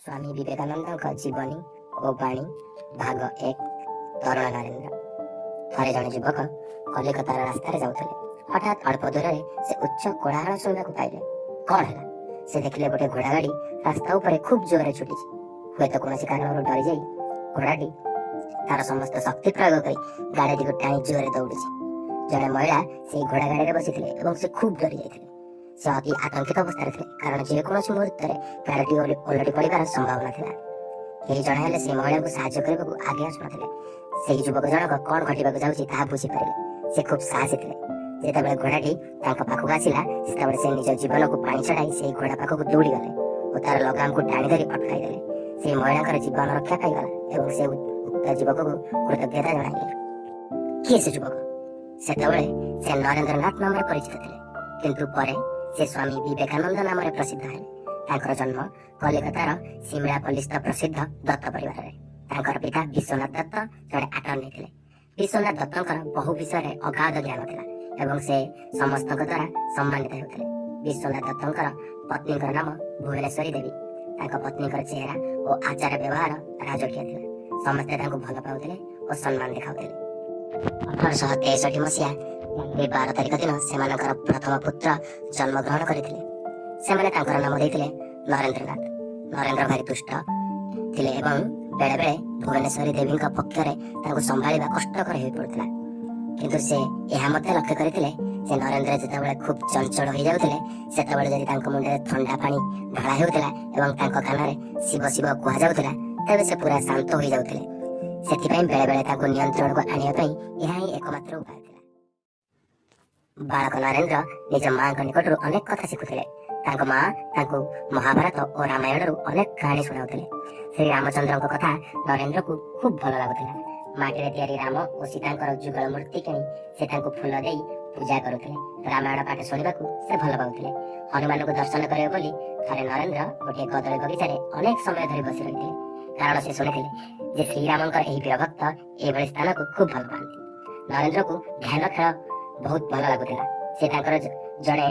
ସ୍ୱାମୀ ବିବେକାନନ୍ଦଙ୍କ ଜୀବନୀ ଓ ବାଣୀ, ଭାଗ 1, ତରୁଣ ନରେନ୍ଦ୍ର। ଥରେ ଜଣେ ଯୁବକ କଲିକତାର ରାସ୍ତାରେ ଯାଉଥିଲେ। ହଠାତ୍ ଅଳ୍ପ ଦୂରରେ ସେ ଉଚ୍ଚ କୋଳାହଳ ଶୁଣିବାକୁ ପାଇଲେ। କଣ ହେଲା? ସେ ଦେଖିଲେ ଗୋଟେ ଘୋଡ଼ା ଗାଡ଼ି ରାସ୍ତା ଉପରେ ଖୁବ୍ ଜୋରରେ ଛୁଟିଛି। ହୁଏତ କୌଣସି କାରଣରୁ ଡରିଯାଇ ଘୋଡ଼ାଟି ତାର ସମସ୍ତ ଶକ୍ତି ପ୍ରୟୋଗ କରି ଗାଡ଼ିଟିକୁ ଟାଣି ଜୋରରେ ଦୌଡୁଛି। ଜଣେ ମହିଳା ସେଇ ଘୋଡ଼ା ଗାଡ଼ିରେ ବସିଥିଲେ ଏବଂ ସେ ଖୁବ୍ ଡରି ଯାଇଥିଲେ। ସେ ଅତି ଆତଙ୍କିତ ଅବସ୍ଥାରେ ଥିଲେ, କାରଣ ଯେକୌଣସି ମୁହୂର୍ତ୍ତରେ ଗାଡ଼ିଟି ଓଲଟି ପଡ଼ିବାର ସମ୍ଭାବନା ଥିଲା। କେହି ଜଣେ ହେଲେ ସେ ମହିଳାଙ୍କୁ ସାହାଯ୍ୟ କରିବାକୁ ଆଗେଇ ଆସୁନଥିଲେ। ସେହି ଯୁବକ ଜଣକ କଣ ଘଟିବାକୁ ଯାଉଛି ତାହା ବୁଝିପାରିଲେ। ସେ ଖୁବ୍ ସାହସୀ ଥିଲେ। ଯେତେବେଳେ ଘୋଡ଼ାଟି ତାଙ୍କ ପାଖକୁ ଆସିଲା, ସେତେବେଳେ ସେ ନିଜ ଜୀବନକୁ ପାଣି ଛଡ଼ାଇ ସେହି ଘୋଡ଼ା ପାଖକୁ ଦୌଡ଼ିଗଲେ ଓ ତାର ଲଗାମକୁ ଟାଣି ଧରି ଅଟକାଇ ଦେଲେ। ସେହି ମହିଳାଙ୍କର ଜୀବନ ରକ୍ଷା ପାଇଗଲା ଏବଂ ସେ ଉକ୍ତ ଯୁବକକୁ କୃତଜ୍ଞତା ଜଣାଇଲେ। କିଏ ସେ ଯୁବକ? ସେତେବେଳେ ସେ ନରେନ୍ଦ୍ରନାଥ ନାମରେ ପରିଚିତ ଥିଲେ, କିନ୍ତୁ ପରେ ସେ ସ୍ୱାମୀ ବିବେକାନନ୍ଦ ନାମରେ ପ୍ରସିଦ୍ଧ ହେଲେ। ତାଙ୍କର ଜନ୍ମ କଲିକତାର ସିମଳାପଲ୍ଲୀସ୍ଥ ପ୍ରସିଦ୍ଧ ଦତ୍ତ ପରିବାରରେ। ତାଙ୍କର ପିତା ବିଶ୍ୱନାଥ ଦତ୍ତ ଜଣେ ଆଟର୍ଣ୍ଣି ଥିଲେ। ବିଶ୍ୱନାଥ ଦତ୍ତଙ୍କର ବହୁ ବିଷୟରେ ଅଗାଧ ଜ୍ଞାନ ଥିଲା ଏବଂ ସେ ସମସ୍ତଙ୍କ ଦ୍ୱାରା ସମ୍ମାନିତ ହେଉଥିଲେ। ବିଶ୍ୱନାଥ ଦତ୍ତଙ୍କର ପତ୍ନୀଙ୍କର ନାମ ଭୁବନେଶ୍ୱରୀ ଦେବୀ। ତାଙ୍କ ପତ୍ନୀଙ୍କର ଚେହେରା ଓ ଆଚାର ବ୍ୟବହାର ରାଜକୀୟ ଥିଲା। ସମସ୍ତେ ତାଙ୍କୁ ଭଲ ପାଉଥିଲେ ଓ ସମ୍ମାନ ଦେଖାଉଥିଲେ। 1863 ମସିହା ଜାନୁଆରୀ 12 ତାରିଖ ଦିନ ସେମାନଙ୍କର ପ୍ରଥମ ପୁତ୍ର ଜନ୍ମଗ୍ରହଣ କରିଥିଲେ। ସେମାନେ ତାଙ୍କର ନାମ ଦେଇଥିଲେ ନରେନ୍ଦ୍ରନାଥ। ନରେନ୍ଦ୍ର ଭାରି ଦୁଷ୍ଟ ଥିଲେ ଏବଂ ବେଳେବେଳେ ଭୁବନେଶ୍ୱରୀ ଦେବୀଙ୍କ ପକ୍ଷରେ ତାଙ୍କୁ ସମ୍ଭାଳିବା କଷ୍ଟକର ହୋଇପଡୁଥିଲା। କିନ୍ତୁ ସେ ଏହା ମଧ୍ୟ ଲକ୍ଷ୍ୟ କରିଥିଲେ ଯେ ନରେନ୍ଦ୍ର ଯେତେବେଳେ ଖୁବ୍ ଚଞ୍ଚଳ ହୋଇଯାଉଥିଲେ, ସେତେବେଳେ ଯଦି ତାଙ୍କ ମୁଣ୍ଡରେ ଥଣ୍ଡା ପାଣି ଢଳା ହେଉଥିଲା ଏବଂ ତାଙ୍କ କାନରେ ଶିବ ଶିବ କୁହାଯାଉଥିଲା, ତେବେ ସେ ପୁରା ଶାନ୍ତ ହୋଇଯାଉଥିଲେ। ସେଥିପାଇଁ ବେଳେବେଳେ ତାଙ୍କୁ ନିୟନ୍ତ୍ରଣକୁ ଆଣିବା ପାଇଁ ଏହା ହିଁ ଏକମାତ୍ର ଉପାୟ ଥିଲା। ବାଳକ ନରେନ୍ଦ୍ର ନିଜ ମାଙ୍କ ନିକଟରୁ ଅନେକ କଥା ଶିଖୁଥିଲେ। ତାଙ୍କ ମା ତାଙ୍କୁ ମହାଭାରତ ଓ ରାମାୟଣରୁ ଅନେକ କାହାଣୀ ଶୁଣାଉଥିଲେ। ଶ୍ରୀ ରାମଚନ୍ଦ୍ରଙ୍କ କଥା ନରେନ୍ଦ୍ରକୁ ଖୁବ୍ ଭଲ ଲାଗୁଥିଲା। ମାଟିରେ ତିଆରି ରାମ ଓ ସୀତାଙ୍କର ଯୁଗଳ ମୂର୍ତ୍ତି କିଣି ସେ ତାଙ୍କୁ ଫୁଲ ଦେଇ ପୂଜା କରୁଥିଲେ। ରାମାୟଣ ପାଠ ଶୁଣିବାକୁ ସେ ଭଲ ପାଉଥିଲେ। ହନୁମାନଙ୍କୁ ଦର୍ଶନ କରିବେ ବୋଲି ଥରେ ନରେନ୍ଦ୍ର ଗୋଟିଏ କଦଳୀ ବଗିଚାରେ ଅନେକ ସମୟ ଧରି ବସି ରହିଥିଲେ, କାରଣ ସେ ଶୁଣିଥିଲେ ଯେ ଶ୍ରୀରାମଙ୍କର ଏହି ବୀରଭକ୍ତ ଏଭଳି ସ୍ଥାନକୁ ଖୁବ୍ ଭଲ ପାଆନ୍ତି। ନରେନ୍ଦ୍ରକୁ ଧ୍ୟାନ ଖେଳ ବହୁତ ଭଲ ଲାଗୁଥିଲା। ସେ ତାଙ୍କର ଜଣେ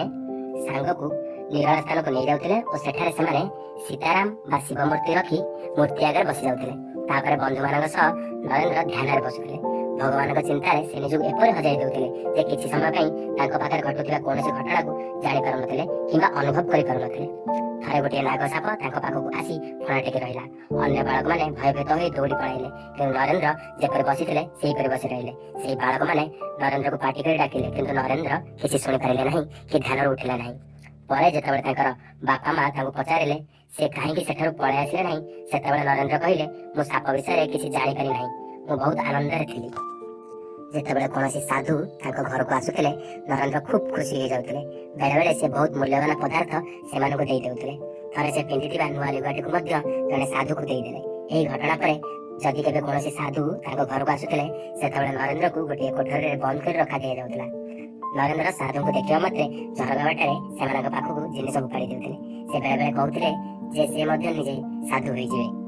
ସାଙ୍ଗକୁ ନିରଳ ସ୍ଥାନକୁ ନେଇଯାଉଥିଲେ ଓ ସେଠାରେ ସେମାନେ ସୀତାରାମ ବା ଶିବ ମୂର୍ତ୍ତି ରଖି ମୂର୍ତ୍ତି ଆଗରେ ବସି ଯାଉଥିଲେ। ତାପରେ ବନ୍ଧୁମାନଙ୍କ ସହ ନରେନ୍ଦ୍ର ଧ୍ୟାନରେ ବସୁଥିଲେ। ଭଗବାନଙ୍କ ଚିନ୍ତାରେ ସେ ନିଜକୁ ଏପରି ହଜାଇ ଦେଉଥିଲେ ଯେ କିଛି ସମୟ ପାଇଁ ତାଙ୍କ ପାଖରେ ଘଟୁଥିବା କୌଣସି ଘଟଣାକୁ ଜାଣିପାରୁନଥିଲେ କିମ୍ବା ଅନୁଭବ କରିପାରୁନଥିଲେ। ଥରେ ଗୋଟିଏ ନାଗ ସାପ ତାଙ୍କ ପାଖକୁ ଆସି ଫଣା ଟେକି ରହିଲା। ଅନ୍ୟ ବାଳକମାନେ ଭୟଭୀତ ହୋଇ ଦୌଡ଼ି ପଳାଇଲେ, କିନ୍ତୁ ନରେନ୍ଦ୍ର ଯେପରି ବସିଥିଲେ ସେହିପରି ବସି ରହିଲେ। ସେହି ବାଳକମାନେ ନରେନ୍ଦ୍ରକୁ ପାଟି କରି ଡାକିଲେ, କିନ୍ତୁ ନରେନ୍ଦ୍ର କିଛି ଶୁଣିପାରିଲେ ନାହିଁ କି ଧ୍ୟାନରୁ ଉଠିଲେ ନାହିଁ। ପରେ ଯେତେବେଳେ ତାଙ୍କର ବାପା ମା ତାଙ୍କୁ ପଚାରିଲେ ସେ କାହିଁକି ସେଠାରୁ ପଳାଇ ଆସିଲେ ନାହିଁ, ସେତେବେଳେ ନରେନ୍ଦ୍ର କହିଲେ, "ମୁଁ ସାପ ବିଷୟରେ କିଛି ଜାଣିପାରି ନାହିଁ। ମୁଁ ବହୁତ ଆନନ୍ଦରେ ଥିଲି।" ଯେତେବେଳେ କୌଣସି ସାଧୁ ତାଙ୍କ ଘରକୁ ଆସୁଥିଲେ, ନରେନ୍ଦ୍ର ଖୁବ୍ ଖୁସି ହେଇଯାଉଥିଲେ। ବେଳେବେଳେ ସେ ବହୁତ ମୂଲ୍ୟବାନ ପଦାର୍ଥ ସେମାନଙ୍କୁ ଦେଇ ଦେଉଥିଲେ। ଥରେ ସେ ପିନ୍ଧିଥିବା ନୂଆ ଲୁଗାଟିକୁ ମଧ୍ୟ ଜଣେ ସାଧୁକୁ ଦେଇଦେଲେ। ଏହି ଘଟଣା ପରେ ଯଦି କେବେ କୌଣସି ସାଧୁ ତାଙ୍କ ଘରକୁ ଆସୁଥିଲେ, ସେତେବେଳେ ନରେନ୍ଦ୍ରକୁ ଗୋଟିଏ କୋଠରୀରେ ବନ୍ଦ କରି ରଖା ଦିଆଯାଉଥିଲା। ନରେନ୍ଦ୍ର ସାଧୁଙ୍କୁ ଦେଖିବା ମାତ୍ରେ ଝରକା ବାଟରେ ସେମାନଙ୍କ ପାଖକୁ ଜିନିଷ ଫୋପାଡ଼ି ଦେଉଥିଲେ। ସେ ବେଳେବେଳେ କହୁଥିଲେ ଯେ ସେ ମଧ୍ୟ ନିଜେ ସାଧୁ ହୋଇଯିବେ।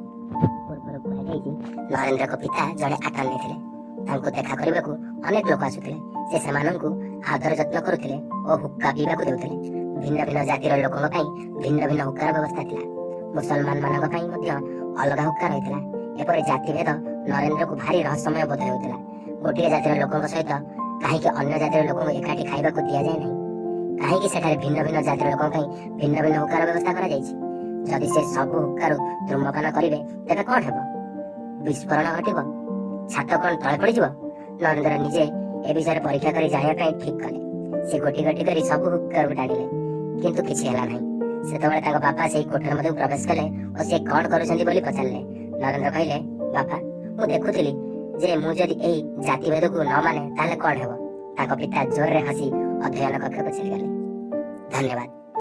ପୂର୍ବରୁ କୁହାଯାଇଛି, ନରେନ୍ଦ୍ରଙ୍କ ପିତା ଜଣେ ଆଟର୍ଣ୍ଣି ଥିଲେ। ତାଙ୍କୁ ଦେଖା କରିବାକୁ ଅନେକ ଲୋକ ଆସୁଥିଲେ। ସେ ସେମାନଙ୍କୁ ଆଦର ଯତ୍ନ କରୁଥିଲେ ଓ ହୁକ୍କା ପିଇବାକୁ ଦେଉଥିଲେ। ଭିନ୍ନ ଭିନ୍ନ ଜାତିର ଲୋକଙ୍କ ପାଇଁ ଭିନ୍ନ ଭିନ୍ନ ହୁକ୍କାର ବ୍ୟବସ୍ଥା ଥିଲା। ମୁସଲମାନ ମାନଙ୍କ ପାଇଁ ମଧ୍ୟ ଅଲଗା ହୁକ୍କା ରହିଥିଲା। ଏପରି ଜାତିଭେଦ ନରେନ୍ଦ୍ରକୁ ଭାରି ରହସ୍ୟମୟ ବୋଧ ହେଉଥିଲା। ଗୋଟିଏ ଜାତିର ଲୋକଙ୍କ ସହିତ କାହିଁକି ଅନ୍ୟ ଜାତିର ଲୋକଙ୍କୁ ଏକାଠି ଖାଇବାକୁ ଦିଆଯାଏ ନାହିଁ? କାହିଁକି ସେଠାରେ ଭିନ୍ନ ଭିନ୍ନ ଜାତିର ଲୋକଙ୍କ ପାଇଁ ଭିନ୍ନ ଭିନ୍ନ ହୁକ୍କାର ବ୍ୟବସ୍ଥା କରାଯାଇଛି? ଯଦି ସେ ସବୁ ହୁକ୍କାରୁ ଧୂମପାନ କରିବେ, ତେବେ କଣ ହେବ? ବିସ୍ଫୋରଣ ଘଟିବ? ଛାତ କଣ ତଳେ ପଡ଼ିଯିବ? ନରେନ୍ଦ୍ର ନିଜେ ଏ ବିଷୟରେ ପରୀକ୍ଷା କରି ଜାଣିବା ପାଇଁ ଠିକ କଲେ। ସେ ଗୋଟି ଗୋଟି କରି ସବୁ ହୁକ୍କାରୁ ଟାଣିଲେ, କିନ୍ତୁ କିଛି ହେଲା ନାହିଁ। ସେତେବେଳେ ତାଙ୍କ ବାପା ସେଇ କୋଠରୀ ମଧ୍ୟକୁ ପ୍ରବେଶ କଲେ ଓ ସେ କଣ କରୁଛନ୍ତି ବୋଲି ପଚାରିଲେ। ନରେନ୍ଦ୍ର କହିଲେ, "ବାପା, ମୁଁ ଦେଖୁଥିଲି ଯେ ମୁଁ ଯଦି ଏଇ ଜାତିଭେଦକୁ ନ ମାନେ, ତାହେଲେ କଣ ହେବ?" ତାଙ୍କ ପିତା ଜୋରରେ ହସି ଅଧ୍ୟୟନ କକ୍ଷକୁ ଚାଲିଗଲେ। ଧନ୍ୟବାଦ।